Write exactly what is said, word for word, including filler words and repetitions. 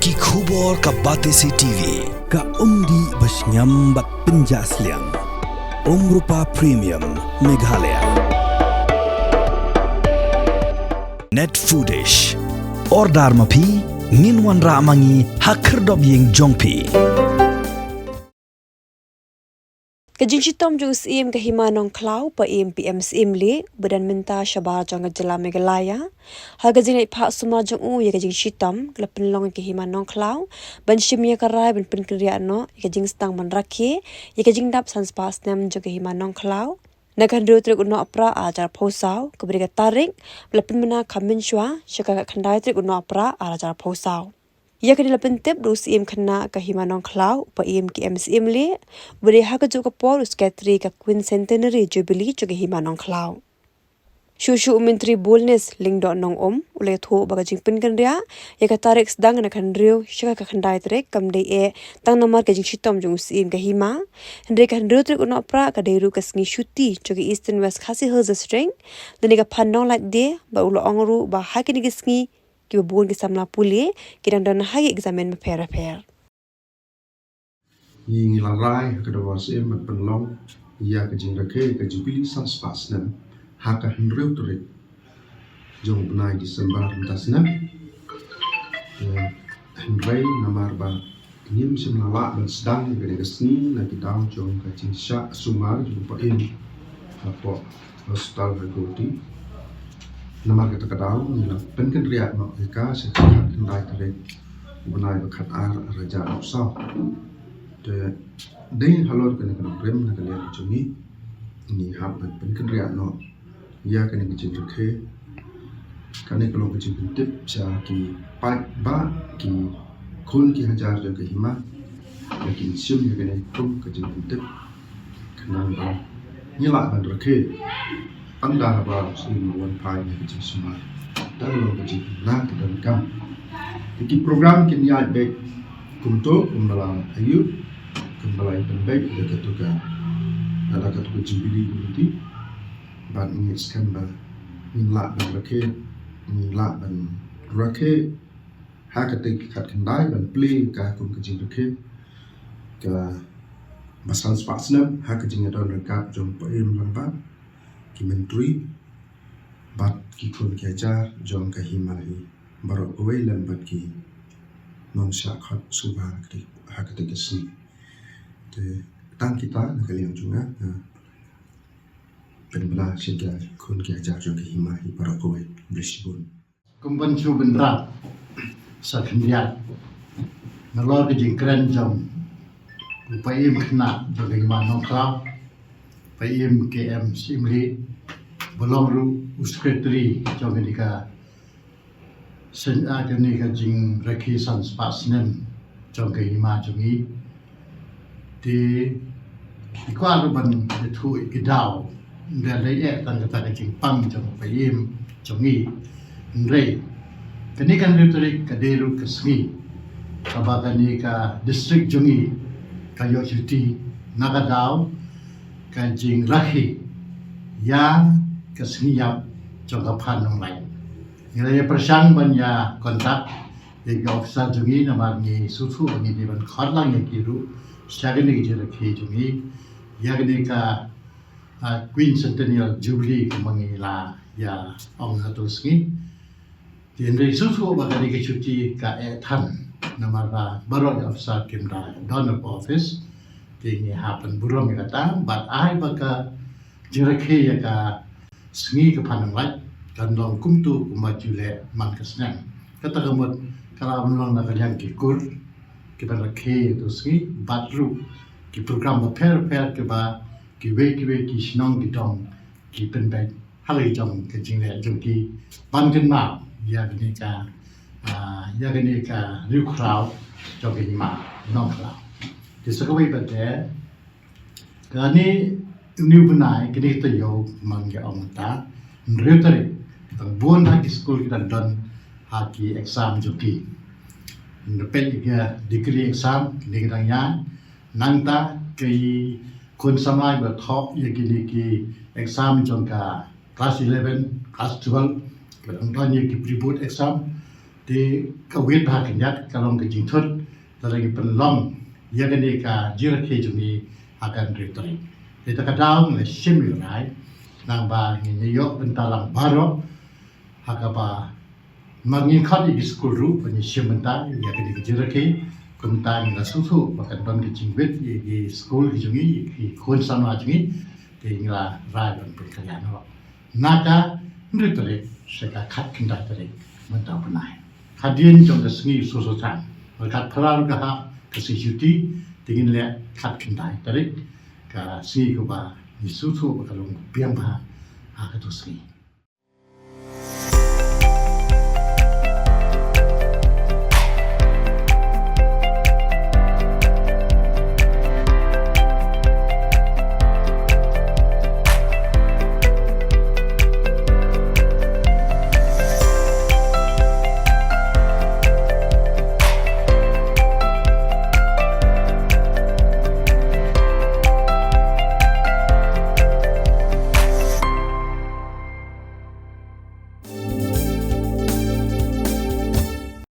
Ki khubor ka Batesi T V, ka umdih ba shngiam bad pynjah sliang. Umrupa Premium, Meghalaya. Net Foodish. Order ma phi, ngin wanrah ma ngi ha khyrdop ïing jong phi. Ka jingshitom jong u Syiem ka Hima Nongkhlaw, Paiem P M Syiemlieh, ba don mynta shabar jong ka jylla Meghalaya. Ha ka jingleit phah sumar jong u ïa ka jingshitom, ka la pynlong ïa ka Hima Nongkhlaw ban shim ïa ka rai ban pynkynriah noh ïa ka jingsdang ban rakhe ïa ka jingdap san spah snem jong ka Hima Nongkhlaw na ka hynriew tarik u Nohprah arhajar arphew saw, kaba dei ka tarik ba la pynbna kham mynshuwa sha ka khatkhyndai tarik u Nohprah arhajar arphew saw. Ïa kane la pyntip da u Syiem khynnah ka Hima Nongkhlaw, Paiem K M Syiemlieh, ba dei ha kajuh ka por u Secretary ka Quincentenary Jubilee jong ka Hima Nongkhlaw. Shuh shuh u Myntri Boldness Lyngdoh Nongum u la ïathuh ba ka jingpynkynriah ïa ka tarik sdang na ka hynriew sha ka khatkhyndai tarik kam dei eh tang namar ka jingshitom jong u Syiem ka Hima, hynrei ka hynriew tarik u Nohprah ka dei ruh ka sngi shuti jong ka Eastern West Khasi Hills District lane ka Phad Nonglait Day, bad u la ong ruh ba ha kine ki sngi kiba bun ki samla pule ki dang don ha ki eksamin bapher bapher. Ngi, ngi la rai ha ka Dorbar Syiem ban pynlong ïa ka jingrakhe ka Jubilee san spah snem ha ka hynriew tarik jong u bnai December mynta snem. Eh, hynrei namar ba ngim shym la lah ban sdang ïa kane ka sngi na ki daw jong ka jingshah sumar jong u Paiem hapoh hospital ha Guwahati. Namar kata ka daw ngi la pynkynriah noh ïa ka sha ka khatkhyndai tarik u bnai ba khatar arhajar arphew saw. Te dei halor kane ka nongrim na ka liang jong ngi, ngi hap ban pynkynriah noh ïa kane ka jingrakhe. Kane ka long ka jingpyntip sha ki paidbah, ki khun ki hajar jong ka Hima, ba kin shim ïa kane kum ka jingpyntip khnang ba ngi lah ban rakhe. Ynda haba u Syiem u wan phai na ka jingsumar, da ka long ka jingpynbna ka donkam. Te ki program kin ïaid beit kumto, kumba la ïoh, kumba la ïoh pynbeit da katu ka, da katu ka Jubilee Committee. Bad ngi skhem ba ngin lah ban rakhe, ngin lah ban rakhe ha kata ka khatkhyndai ban plie ka kum ka jingrakhe kaba san spah snem ha ka jingïadon ryngkat jong u Paiem lyngba ki myntri bad ki khun ki hajar jong ka Hima hi baroh kawei lem bad ki nongshah khot suba ha kata ka sngi. Te tang kita na ka liang jong nga, nga pynbna sha ki khun ki hajar jong ka Hima hi baroh kawei. Khublei shibun. Kum ban shu bynrap sa khyndiat nalor ka jingkren jong u Paiem khynnah jong ka Hima Nongkhlaw, Paiem K M Syiemlieh, ba long ruh u Secretary jong kane ka seng, ah, kane ka jingrakhe san spah snem jong ka Hima jong ngi. Te ngi kwah ruh ban ïathuh ïa ki daw, ynda lei eh tang kata ka jingpang jong u Paiem jong ngi. Hynrei kane ka hynriew tarik ka dei ruh ka sngi kaba kane ka district jong ngi ka ïoh shuti na ka daw ka jingrakhe ïa ka sngi ïap jong ka Phad Nonglait. Ngi la ïa pyrshang ban ïa contact ïa ki officer jong ngi namar ngi sngewthuh ba ngi dei ban khot lang ïa ki ruh sha kane ka jingrakhe jong ngi ïa kane ka, ah, Quincentennial Jubilee kumba ngi la ïa ong ha tu sngi. Te hynrei sngewthuh ba kane ka shuti ka eh than namar ba baroh ki officer kim da don hapoh office. Te ngi hap ban burom ïa kata bad ai ba ka jingrakhe ïa ka sngi ka Phad Nonglait kan long kumtu kumba ju leh man ka snem. Kata ka mut ka la ban long na ka liang ki kur kiban rakhe ïa tu sngi bad ruh ki program bapher bapher kiba kiwei kiwei ki shnong ki dong ki pynbeit ha la ki jong ka jingleh jong ki ban kynmaw ïa kane ka, ah, ïa kane ka riewkhraw jong ka Hima Nongkhlaw. Te sa kawei pat te kane une u bnai kane ka taïew man ka ong ta hynriew tarik, tang bun ha ki skul ki dang don ha ki exam jong ki. Nga peit ïa ka degree exam kane ka dang ïaid. Nangta ki khun samla ba thoh ïa kine ki exam jong ka class eleven, class twelve, ka dang don ïa ki pre board exam. Te ka wit bha ka niat ka long ka jingthut, lada ngi pynlong ïa kane ka jingrakhe jong ngi ha ka hynriew tarik. Te ta ka daw ngi la shim ïa u rai, nang ba ngi ïoh bynta lang baroh, ha kaba ma ngi khot ïa ki skul ruh ba ngi shim bynta ïa kane ka jingrakhe. Kumta ngi la sngewthuh ba kan don ka jingwit ïa ki skul ki jong ngi, ïa ki khun samla jong ngi. Te ngi la rai ban pynkylla noh na ka hynriew tarik sha ka khatkhyndai tarik mynta u bnai. Hadien jong ka sngi Soso Chan, ka phra ka hap ka sngi Juti, te ngin leh khatkhyndai tarik, ka sngi kaba ngi sngewthuh ba ka long biang bha ha kato sngi.